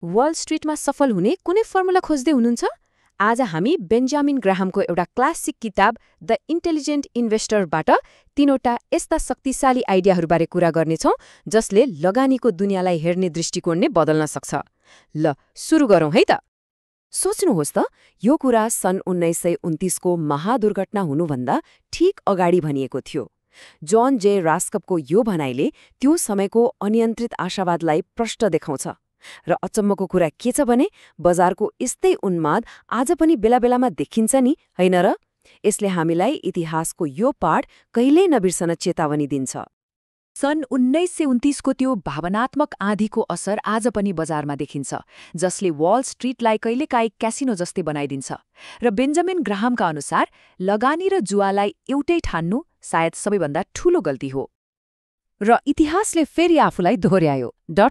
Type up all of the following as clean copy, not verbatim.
Wall स्ट्रिटमा सफल हुने कुनै फर्मुला खोज्दै हुनुहुन्छ? आज हामी बेन्जामिन ग्राहमको एउटा क्लासिक किताब द इन्टेलिजेन्ट इन्भेस्टरबाट 3वटा यस्ता शक्तिशाली आइडियाहरूबारे कुरा गर्नेछौँ जसले लगानीको दुनियाँलाई हेर्ने दृष्टिकोण नै बदल्न सक्छ। ल सुरु गरौँ है त। सोच्नुहोस् त, यो कुरा सन् 1929को महादुर्घटना हुनुभन्दा ठिक अगाडि भनिएको थियो। जन जे रास्कपको यो भनाइले त्यो समयको अनियन्त्रित आशावादलाई प्रष्ट देखाउँछ। र अचम्मको कुरा के छ भने बजारको यस्तै उन्माद आज पनि बेला बेलामा देखिन्छ नि, होइन र? यसले हामीलाई इतिहासको यो पाठ कहिल्यै नबिर्सन चेतावनी दिन्छ। सन् 1929को त्यो भावनात्मक आँधीको असर आज पनि बजारमा देखिन्छ, जसले वल स्ट्रिटलाई कहिलेकाहीँ क्यासिनो जस्तै बनाइदिन्छ। र बेन्जामिन ग्राहमका अनुसार लगानी र जुवालाई एउटै ठान्नु सायद सबैभन्दा ठूलो गल्ती हो। र इतिहासले फेरि आफूलाई दोहोर्यायो।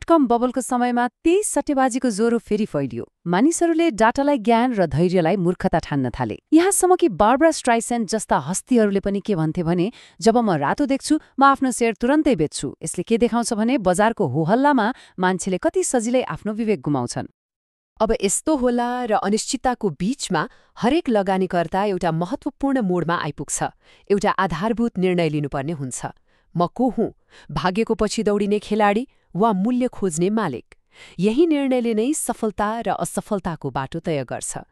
.com बबलको समयमा त्यही सट्टेबाजीको ज्वरो फेरि फैलियो। मानिसहरूले डाटालाई ज्ञान र धैर्यलाई मूर्खता ठान्न थाले। यहाँसम्म कि बार्बरा स्ट्राइसेन्ड जस्ता हस्तीहरूले पनि के भन्थे भने, जब म रातो देख्छु म आफ्नो शेयर तुरन्तै बेच्छु। यसले के देखाउँछ भने बजारको होहल्लामा मान्छेले कति सजिलै आफ्नो विवेक गुमाउँछन्। अब यस्तो होला र अनिश्चितताको बीचमा हरेक लगानीकर्ता एउटा महत्त्वपूर्ण मोडमा आइपुग्छ। एउटा आधारभूत निर्णय लिनुपर्ने हुन्छ। म को हुँ? भाग्यको पछि दौडिने खेलाडी वा मूल्य खोज्ने मालिक? यही निर्णयले नै सफलता र असफलताको बाटो तय गर्छ।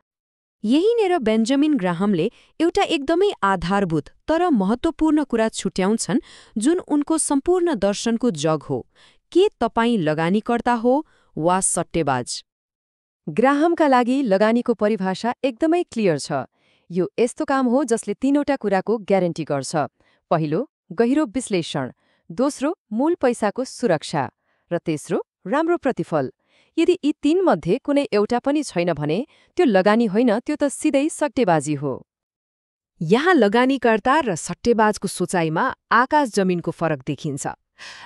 यहीँनिर बेन्जामिन ग्राहमले एउटा एकदमै आधारभूत तर महत्त्वपूर्ण कुरा छुट्याउँछन्, जुन उनको सम्पूर्ण दर्शनको जग हो। के तपाईँ लगानीकर्ता हो वा सट्टेबाज? ग्राहमका लागि लगानीको परिभाषा एकदमै क्लियर छ। यो यस्तो काम हो जसले 3वटा कुराको ग्यारेन्टी गर्छ। पहिलो, गहिरो विश्लेषण। दोस्रो, मूल पैसाको सुरक्षा। र तेस्रो, राम्रो प्रतिफल। यदि यी 3 मध्ये कुनै एउटा पनि छैन भने त्यो लगानी होइन, त्यो त सिधै सट्टेबाजी हो। यहाँ लगानीकर्ता र सट्टेबाजको सोचाइमा आकाश जमिनको फरक देखिन्छ।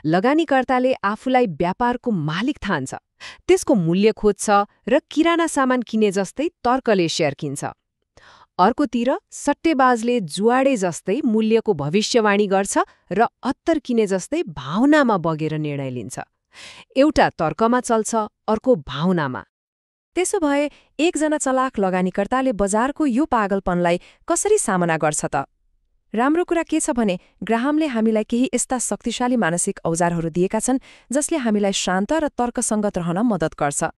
लगानीकर्ताले आफूलाई व्यापारको मालिक ठान्छ, त्यसको मूल्य खोज्छ र किराना सामान किने जस्तै तर्कले सेयर किन्छ। अर्कोतिर सट्टेबाजले जुवाडे जस्तै मूल्यको भविष्यवाणी गर्छ र अत्तर किने जस्तै भावनामा बगेर निर्णय लिन्छ। एउटा तर्कमा चल्छ, अर्को भावनामा। त्यसो भए एकजना चलाक लगानीकर्ताले बजारको यो पागलपनलाई कसरी सामना गर्छ त? राम्रो कुरा के छ भने ग्राहमले हामीलाई केही यस्ता शक्तिशाली मानसिक औजारहरू दिएका छन् जसले हामीलाई शान्त र तर्कसङ्गत रहन मद्दत गर्छ।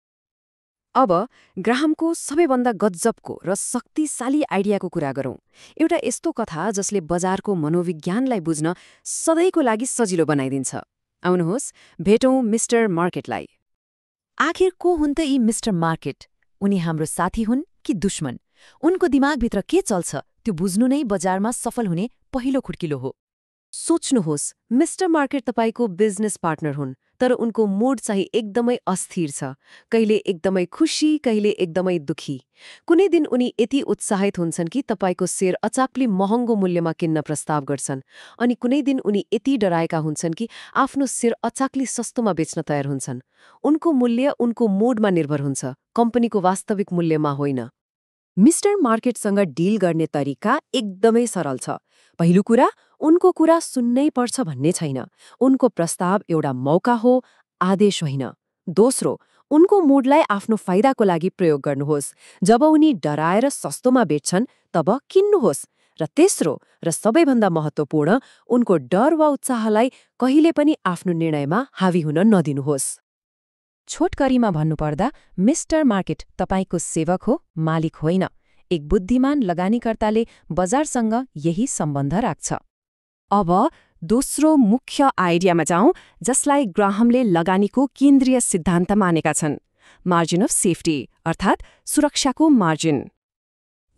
अब ग्राहमको सबैभन्दा गजबको र शक्तिशाली आइडियाको कुरा गरौँ। एउटा यस्तो कथा जसले बजारको मनोविज्ञानलाई बुझ्न सधैँको लागि सजिलो बनाइदिन्छ। आउनुहोस्, भेटौँ मिस्टर मार्केटलाई। आखिर को हुन् त यी मिस्टर मार्केट? उनी हाम्रो साथी हुन् कि दुश्मन? उनको दिमागभित्र के चल्छ त्यो बुझ्नु नै बजारमा सफल हुने पहिलो खुड्किलो हो। सोच्नुहोस्, मिस्टर मार्केट तपाईको बिजनेस पार्टनर हुन्, तर उनको मूड चाहिँ एकदमै अस्थिर छ। कहिले एकदमै खुशी, कहिले एकदमै दुखी। कुनै दिन उनी यति उत्साहित हुन्छन् कि तपाईको शेयर अचाक्ली महँगो मूल्यमा किन्न प्रस्ताव गर्छन्, अनि कुनै दिन उनी यति डराएका हुन्छन् कि आफ्नो शेयर अचाक्ली सस्तोमा बेच्न तयार हुन्छन्। उनको मूल्य उनको मूडमा निर्भर हुन्छ, कम्पनीको वास्तविक मूल्यमा होइन। मिस्टर मार्केटसँग डिल गर्ने तरिका एकदमै सरल छ। पहिलो कुरा, उनको कुरा सुन्नै पर्छ भन्ने छैन। उनको प्रस्ताव एउटा मौका हो, आदेश होइन। दोस्रो, उनको मूडलाई आफ्नो फाइदाको लागि प्रयोग गर्नुहोस्। जब उनी डराएर सस्तोमा बेच्छन्, तब किन्नुहोस्। र तेस्रो र सबैभन्दा महत्त्वपूर्ण, उनको डर वा उत्साहलाई कहिले पनि आफ्नो निर्णयमा हावी हुन नदिनुहोस्। छोटकरीमा भन्नुपर्दा मिस्टर मार्केट तपाईको सेवक हो, मालिक होइन। एक बुद्धिमान लगानीकर्ताले बजारसँग यही सम्बन्ध राख्छ। अब दोस्रो मुख्य आइडियामा जाउँ, जसलाई ग्राहमले लगानीको केन्द्रीय सिद्धान्त मानेका छन्। मार्जिन अफ सेफ्टी, अर्थात् सुरक्षाको मार्जिन।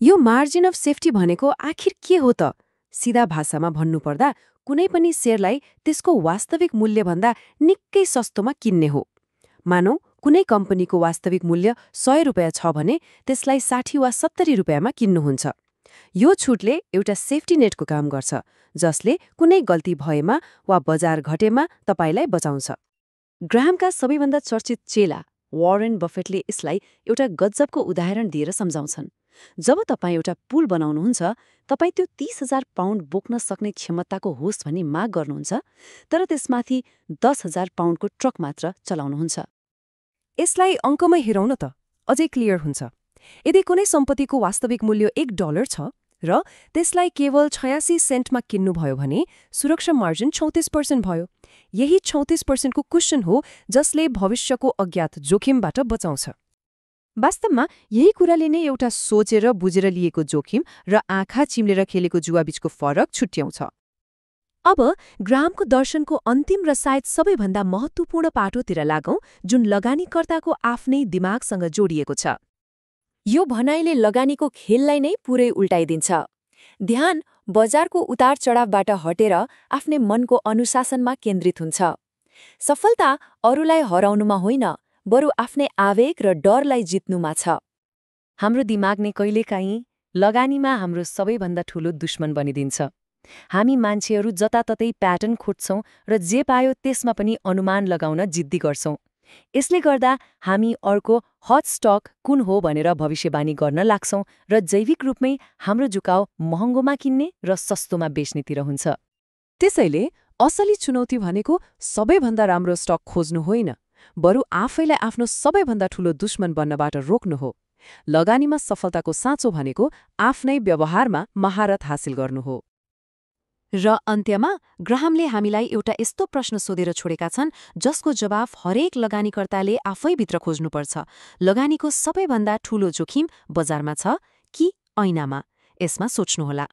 यो मार्जिन अफ सेफ्टी भनेको आखिर के हो त? सिधा भाषामा भन्नुपर्दा कुनै पनि शेयरलाई त्यसको वास्तविक मूल्यभन्दा निकै सस्तोमा किन्ने हो। मानौ कुनै कम्पनीको वास्तविक मूल्य 100 रुपियाँ छ भने त्यसलाई 60 वा 70 रुपियाँमा किन्नुहुन्छ। यो छुटले एउटा सेफ्टी नेटको काम गर्छ, जसले कुनै गल्ती भएमा वा बजार घटेमा तपाईलाई बचाउँछ। ग्राहमका सबैभन्दा चर्चित चेला वारेन बफेटले यसलाई एउटा गजबको उदाहरण दिएर सम्झाउँछन्। जब तपाईँ एउटा पुल बनाउनुहुन्छ, तपाईँ त्यो 30,000 पाउन्ड बोक्न सक्ने क्षमताको होस् भनी माग गर्नुहुन्छ, तर त्यसमाथि 10,000 पाउन्डको ट्रक मात्र चलाउनुहुन्छ। यसलाई अङ्कमै हेरौँ न त, अझै क्लियर हुन्छ। यदि कुनै सम्पत्तिको वास्तविक मूल्य $1 छ र त्यसलाई केवल 86 सेन्टमा किन्नुभयो भने सुरक्षा मार्जिन 34% भयो। यही 34% को कुशन हो जसले भविष्यको अज्ञात जोखिमबाट बचाउँछ। वास्तवमा यही कुराले नै एउटा सोचेर बुझेर लिएको जोखिम र आँखा चिम्लेर खेलेको जुवाबीचको फरक छुट्याउँछ। अब ग्राहमको दर्शनको अन्तिम र सायद सबैभन्दा महत्त्वपूर्ण पाटोतिर लागौं, जुन लगानीकर्ताको आफ्नै दिमागसँग जोडिएको छ। यो भनाइले लगानीको खेललाई नै पुरै उल्टाइदिन्छ। ध्यान बजारको उतार चढावबाट हटेर आफ्नै मनको अनुशासनमा केन्द्रित हुन्छ। सफलता अरूलाई हराउनुमा होइन, बरु आफ्नै आवेग र डरलाई जित्नुमा छ। हाम्रो दिमाग नै कहिलेकाहीँ लगानीमा हाम्रो सबैभन्दा ठूलो दुश्मन बनिदिन्छ। हामी मान्छेहरू जताततै प्याटर्न खोज्छौं र जे पायो त्यसमा पनि अनुमान लगाउन जिद्दी गर्छौं। यसले गर्दा हामी अर्को हट स्टक कुन हो भनेर भविष्यवाणी गर्न लाग्छौं र जैविक रूपमै हाम्रो झुकाउ महँगोमा किन्ने र सस्तोमा बेच्नेतिर हुन्छ। त्यसैले असली चुनौती भनेको सबैभन्दा राम्रो स्टक खोज्नु होइन, बरु आफैलाई आफ्नो सबैभन्दा ठूलो दुश्मन बन्नबाट रोक्नु हो। लगानीमा सफलताको साँचो भनेको आफ्नै व्यवहारमा महारत हासिल गर्नु हो। र अन्त्यमा ग्राहमले हामीलाई एउटा यस्तो प्रश्न सोधेर छोडेका छन् जसको जवाफ हरेक लगानीकर्ताले आफैभित्र खोज्नुपर्छ। लगानीको सबैभन्दा ठूलो जोखिम बजारमा छ कि ऐनामा? यसमा सोच्नुहोला।